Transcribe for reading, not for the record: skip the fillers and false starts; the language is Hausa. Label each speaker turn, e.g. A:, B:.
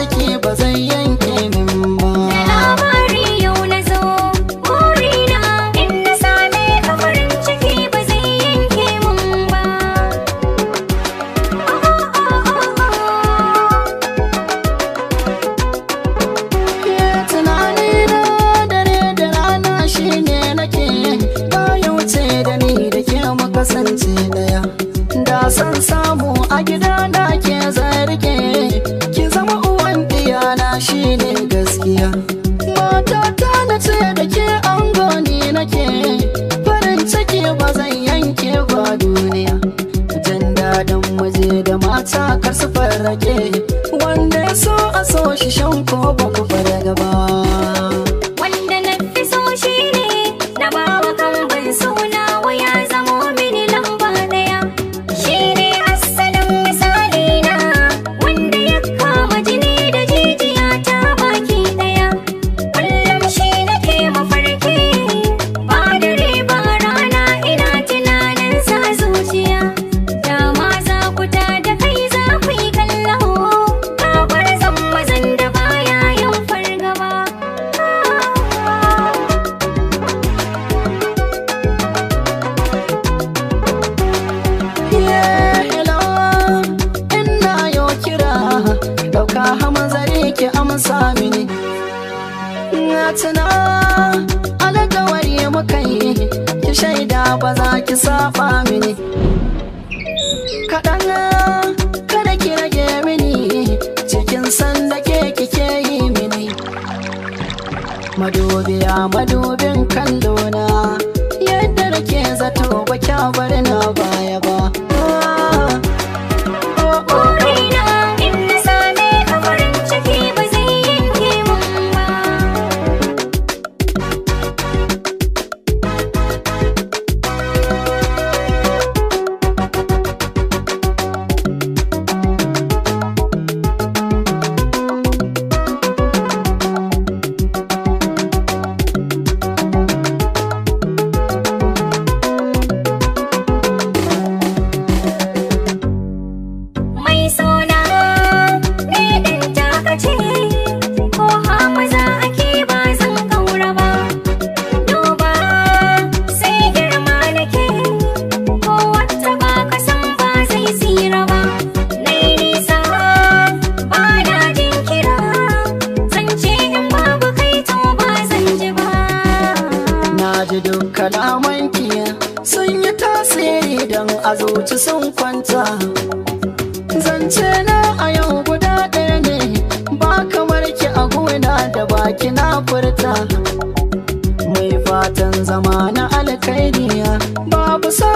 A: ciki ba zai yanke min ba.
B: Da labari yau na zo, burina in na same ka farin ciki ba zai yanke mun ba. Oh, oh, oh, oh.
A: Tunani na dare da rana shine nake, ba wuce da ni da ke mu kasance daya. Da san samu a gida na ke zarge, ki zama uwan diyana shine gaskiya. Matata na ce da ke angoni nake, farin ciki ba zan yanke ba duniya. Jin daɗin miji da mata kar su farrake, wanda ya so a so shi shan ko ba ku farga ba.
B: Wanda na fi so shi ne na bawa kamban suna waya zamo mini lamba ɗaya. Shi ne asalin misali na wanda ya kama jini da jijiya ta baki ɗaya. Kullum shi nake mafarki, ba dare ba rana ina tunanin sa zuciya. Dama za ku ta da kai za ku yi kallo, kafar zan mazan da baya yin fargaba.
A: Yeah, hello, ina yo kira, ɗauka hamzari ki amsa mini. Na tuna alkawari muka yi, ki shaida ba za ki saba mini. Kaɗan kada ki rage mini, cikin sanda ke kike yi mini. Madubiya madubin kallona, yadda nake zato ba kya bar na baya ba. Ah, oh, oh, oh.
B: Burina in na same ka farin ciki ba zai yanke mun ba. Mai suna ni ɗin takace, ko hamaza ake ba zan kaura ba. Duba sai girma nake, ko wata ba ka san ba zai tsira ba. Nai nisa ba na jin kira, zance in babu kai to ba zan ji ba.
A: Na ji duk kalamanki sun yi tasiri don a zuci sun kwanta. Zance na a yau guda ɗaya ne, ba kamar ki a gona da baki na furta. Mai fatan zama na alkhairiya, babu sa